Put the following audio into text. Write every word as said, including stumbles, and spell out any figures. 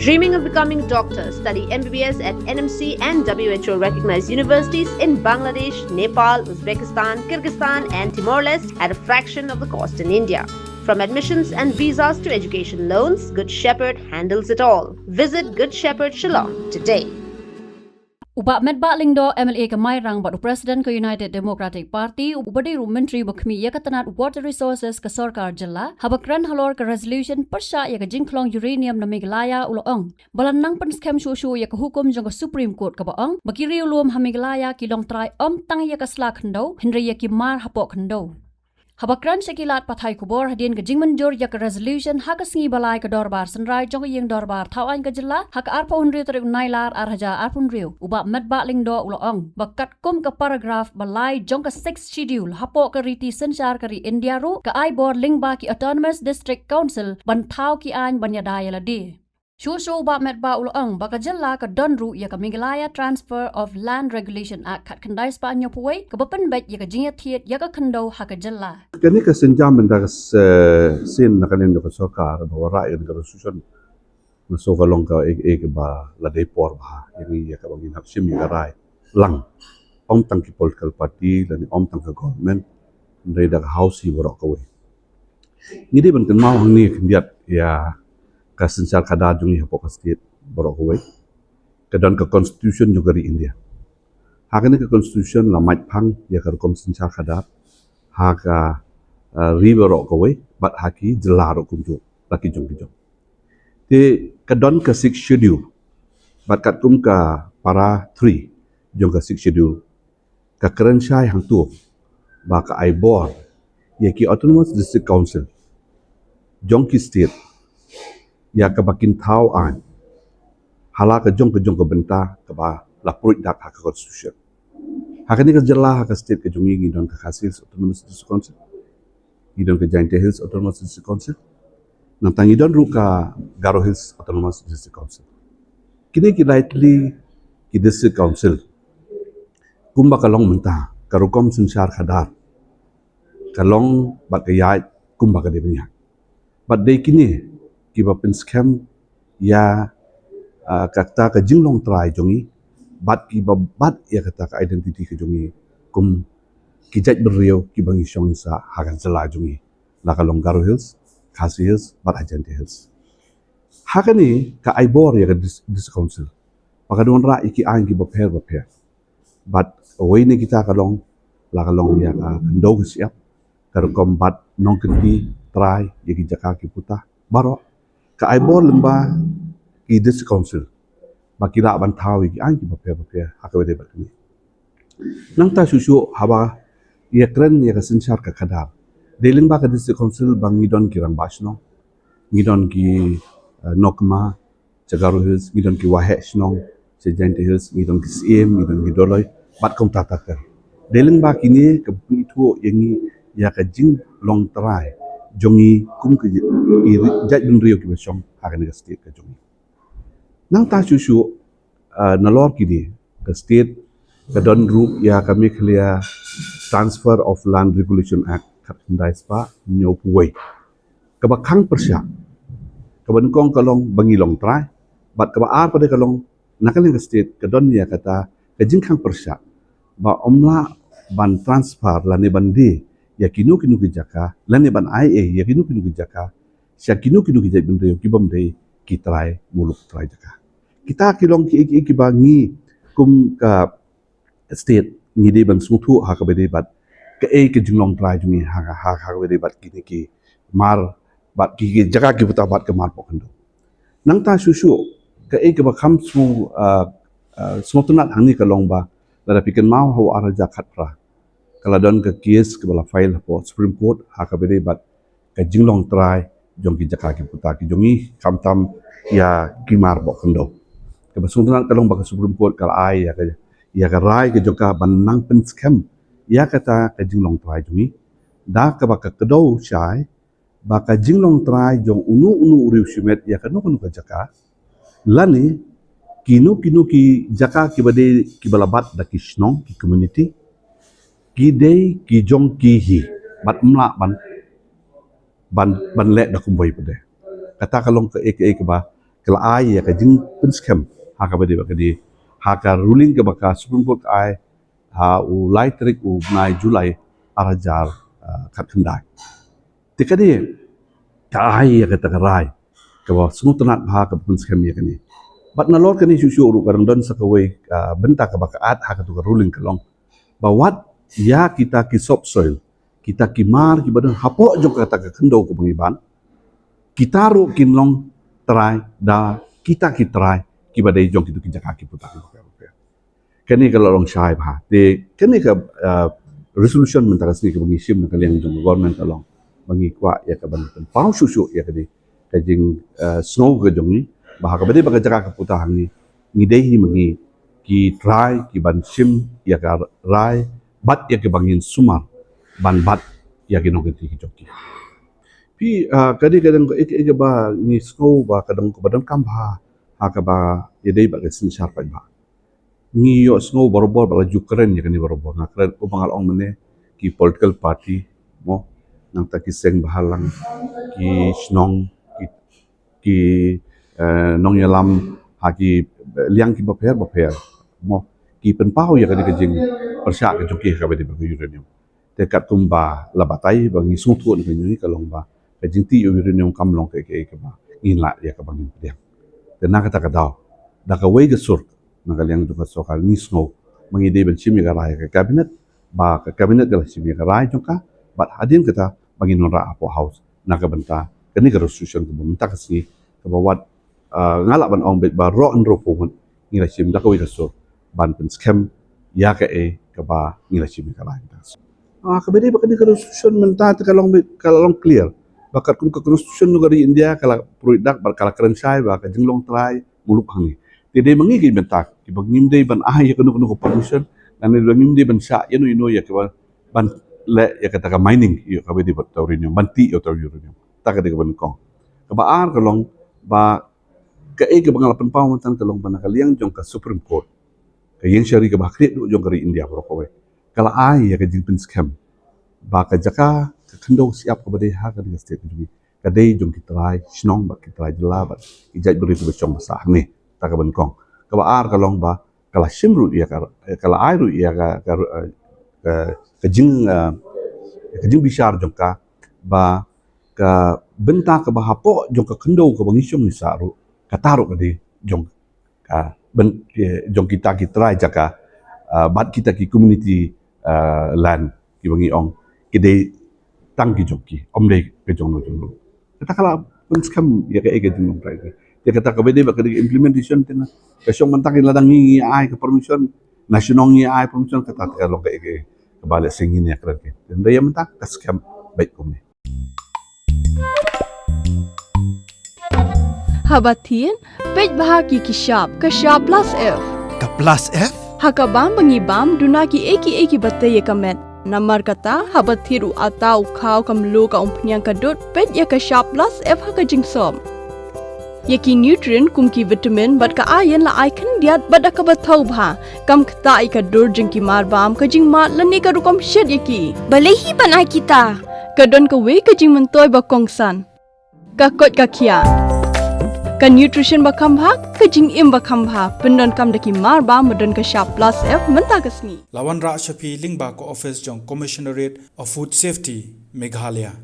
Dreaming of becoming a doctor? Study M B B S at N M C and W H O recognized universities in Bangladesh, Nepal, Uzbekistan, Kyrgyzstan, and Timor Leste at a fraction of the cost in India. From admissions and visas to education loans, Good Shepherd handles it all. Visit Good Shepherd Shillong today. U Bah Metbah Lyngdoh, M L A ka Mairang bad u President ka United Democratic Party, u ba dei ruh Myntri ba khmih ïa ka tnat Water Resources ka Sorkar Jylla, haba kren halor ka resolution pyrshah ïa ka jingkhlong uranium na Meghalaya u la ong ba la nang pynskhem shuh shuh ïa ka hukum jong ka Supreme Court kaba ong ba ki riewlum ha Meghalaya ki long trai ym tang ïa ka sla khyndew hynrei ïa ki mar hapoh khyndew. Haba kren sha ki lad pathai khubor hadien ka jingmynjur ïa ka resolution ha ka sngi ba lai ka Dorbar Synrai jong ka Ïing Dorbar Thaw Aiñ ka Jylla ha ka arphew hynriew tarik u Nailar arhajar arphew hynriew, u Bah Metbah Lyngdoh u la ong ba katkum ka paragraph ba lai jong ka Sixth Schedule hapoh ka riti synshar ka ri India ruh ka ai bor lyngba ki Autonomous District Council ban thaw ki aiñ ban ïada ïa lade. Shuh shuh u Bah Metbah u la ong ba ka Jylla ka don ruh ïa ka Meghalaya Transfer of Land Regulation Act khatkhyndai spah hynñiewphew wei kaba pynbeit ïa ka jingïathied ïa ka khyndew ha ka Jylla. Kane ka synjam mynta ka s-, sien na ka liang jong ka sorkar ba wanrah ïa ka resolution. Na so ka long ka e, e kaba la dei por bha ïa ngi ïa kaba ngin hap shim ïa ka rai lang. Ym tang ki political party lane ym tang ka government, hynrei da ka House hi baroh kawei. Ngi dei ban kynmaw hangne khyndiat ïa ka synshar khadar jong ngi hapoh ka state baroh kawei. Ka don ka constitution jong ka ri India. Ha kane ka constitution la mait phang ïa ka rukom synshar khadar ha ka, eh, ri baroh kawei bad ha ki jylla ruh kumjuh la ki jong ki jong. Te ka don ka Sixth Schedule bad katkum ka para three jong ka Sixth Schedule ka kren shai hangto ba ka ai bor ïa ki Autonomous District Council jong ki state ïa kaba kin thaw aiñ ha la ka jong ka jong ka bynta kaba la pruid dak ha ka constitution. Ha kane ka jylla, ha ka state ka jong ngi, ngi don ka Khasi Hills Autonomous District Council, ngi don ka Jaintia Hills Autonomous District Council, nangta ngi don ruh ka Garo Hills Autonomous District Council. Kine ki lai tylli ki district council kumba ka long mynta, ka rukom synshar khadar ka long bad ka ïaid kumba ka dei ban ïaid. Bad dei kine kiba pynskhem ïa, ah, kata ka jinglong trai jong ngi bad kiba bat ïa kata ka identity ka jong ngi kum ki jaitbynriew kiba ngi shong sah ha ka jylla jong ngi, la ka long Garo Hills, Khasi Hills bad ha Jaintia Hills. Ha kane ka ai bor ïa ka dis-, District Council ba kan wanrah ïa ki aiñ kiba pher ba pher. Bad kawei na kita ka long, la ka long ïa ka khyndew ka shyiap, ka rukom bat nongkynti trai ïa ki jaka ki puta baroh. Ka ai bor lyngba ki District Council ba ki lah ban thaw ïa ki aiñ kiba pher ba pher ha kawei de bad kane. Nangta shuh shuh haba ïakren ïa ka synshar ka khadar, dei lyngba ka District Council ba ngi don ki rangbah shnong, ngi don ki, eh, nongkynmaw sha Garo Hills, ngi don ki waheh shnong sha Jaintia Hills, ngi don ki syiem, ngi don ki dolloi bad kumta ter ter. Dei lyngba kine ka pynithuh ïa ngi ïa ka jinglong trai jong ngi kum ki, ki jaitbynriew kiba shong ha kane ka state ka jong ngi. Nangta shuh shuh, ah, nalor kine ka state ka don ruh ïa ka Meghalaya Transfer of Land Regulation Act khatkhyndai spah hynñiewphew wei, kaba khang pyrshah. Kaba nyngkong ka long ba ngi long trai, bad kaba ar pat de ka long na ka liang ka state ka don ïa kata ka jingkhang pyrshah ba ym lah ban transfer lane ban die ïa kino kino ki jaka lane ban ai ei ïa kino kino ki jaka sha kino kino ki jaitbynriew kibym dei ki trai muluk trai jaka. Kita ki long ki, ki, kiba ngi kum ka state ngi dei ban sngewthuh ha kaba dei bad kaei ka jinglong trai jong ngi ha, ha, ha kaba dei bad kine ki mar bad ki, ki jaka ki puta bad ka mar poh khyndew. Nangta shuh shuh kaei kaba kham sngew, ah, ah, sngewtynnat hangne ka long ba lada phi kynmaw ha u arhajar khatphra ka la don ka case kaba la file hapoh Supreme Court ha kaba dei bad ka jinglong trai jong ki jaka ki puta ki jong ngi khamtam ïa ki mar poh khyndew. Kaba sngewtynnat ka long ba ka Supreme Court ka la ai ïa ka, ïa ka rai ka jong ka ban nang pynskhem ïa kata ka jinglong trai jong ngi da kaba ka kdew shai ba ka jinglong trai jong uno uno u riew shimet ïa kano kano ka jaka lane kino kino ki jaka kiba dei kiba la bat da ki shnong ki community ki dei ki jong ki hi bad ym lah ban, ban, ban leh da kumwei pat de. Kata ka long kaei kaei kaba ka la ai ïa ka jingpynskhem ha kaba dei bad ka dei ha ka ruling kaba ka Supreme Court ka ai ha u lai tarik u bnai July ar hajar khatkhyndai. Te ka dei ka ai ïa kata ka rai kaba sngewtynnat bha kaba pynskhem ïa kane. Bad nalor kane shuh shuh ruh ka dang don sa kawei ka bynta kaba ka add ha katu ka ruling ka long ba wat ïa kita ki subsoil, kita ki mar kiba don hapoh jong kata ka khyndew kaba ngi ban, kita ruh kin long trai da kita ki trai kiba dei jong kitu ki jaka ki puta. Kane ka la long shai bha. Te kane ka resolution mynta ka sngi kaba ngi shim na ka liang jong ka government ka long ba ngi kwah ïa ka ban pynpaw shuh shuh ïa kane ka jing sngew ka jong ngi ba ha kaba dei ba ka jaka ka puta hangne ngi dei hi ma ngi ki trai ki ban shim ïa ka rai bad ïa ki ban ïeng sumar ban bat ïa ki nongkynti ki jong ki. Phi ka dei ka dang ka ba ngi sngew ba ka dang ka ba dang kam bha ha kaba ïa dei ba ka synshar paidbah. Ngi ïohsngew barabor ba la ju kren ïa kane barabor, nga kren kumba nga la ong mynne, ki political party mo, nangta ki seng bhalang, ki shnong, ki, ki nongïalam ha ki liang kiba pher bapher mo, ki pynpaw ïa kane ka jingpyrshah ka jong ki ha kaba dei ba ka uranium. Te katkum ba la batai ba ngi sngewthuh na ka jong ngi ka long ba ka jingtih ïa u uranium kam long kaei kaei kaba ngin lah ïa kaba ngin pdiang. Te na kata ka daw da kawei ka sur na ka liang jong ka sorkar ngi sngew ba ngi dei ban shim ïa ka rai ka cabinet, ba ka cabinet ka la shim ïa ka rai jong ka, bad hadien kata ba ngin wanrah hapoh House na ka bynta kane ka resolution kaba mynta ka sngi kaba wat nga lah ban ong beit ba ruh hynriew phew ngut ngi la shim da kawei ka sur ban pynskhem ïa kaei kaba ngi la shim ïa ka rai mynta. Kaba dei ba kane ka resolution mynta te ka long beit ka la long clear ba katkum ka constitution jong ka ri India ka la pruit dak bad ka la kren shai ba ka jinglong trai muluk hangne. Te dei ma ngi ki mynta kiba ngim dei ban ai ïa kano kano ka permission, lane ba ngim dei ban shah ïa no ïa no ïa kaba ban leh ïa kata ka mining ïa kaba dei bad ta uranium, ban tih ïa ta uranium. Ta ka dei kaba nyngkong. Kaba ar ka long ba kaei kaba nga la pynpaw mynta ka long ba na ka liang jong ka Supreme Court, ka ïing shari kaba ha khlieh duh jong ka ri India baroh kawei, ka la ai ïa ka jingpynskhem ba ka jaka ka khyndew shyiap kaba dei ha kane ka state ka jong ngi ka dei jong ki trai shnong bad ki trai jylla bad ki jaitbynriew kiba shong ba sah hangne. Ta kaba nyngkong. Kaba ar ka long ba ka la shim ruh ïa ka, ka la ai ruh ïa ka, ka, ka, ka jing, eh, ka jingbishar jong ka ba ka bynta kaba hapoh jong ka khyndew kaba ngi shong ngi sah ruh kata ruh ka dei jong ka byn, eh, jong kita ki trai jaka, eh, bad kita ki community, eh, land kiba ngi ong ki dei tang ki jong ki, ym dei ka jong no jong no. Kata ka la pynskhem ïa kaei ka jinglong trai. Ïa kata kaba dei ba ka dei implementation te na ka shong mynta ki la dang ngi ngi ai ka permission, na shnong ngi ai permission, kata ka long kaei kaei kaba leh sngewsih ïa kren ki. Te ynda ïa mynta ka skhem beit kumne. Haba thied, peit bha ki ki shap, ka shap plus F. Ka plus F? Ha ka bam ba ngi bam, duna kiei kiei kiba tei ïa ka met. Namar kata, haba thied u atta, u khaw, ka mluh, ka umphniang, ka dud, peit ïa ka shap plus F ha ka jingsop. Ïa ki nutrient kum ki vitamin bad ka iron la ai khyndiat bad da kaba thaw bha. Kam ktah ïa ka dur jong ki marbam, ka jingmad lane ka rukom shet ïa ki. Balei hi ban ai kita? Ka don kawei ka jingmyntoi ba kongsan. Ka koit ka khiah. Ka nutrition ba kham bha, ka jingim ba kham bha. Pyndonkam da ki marbam ba don ka shap plus F mynta ka sngi. La wanrah sha phi lyngba ka office jong Commissionerate of Food Safety, Meghalaya.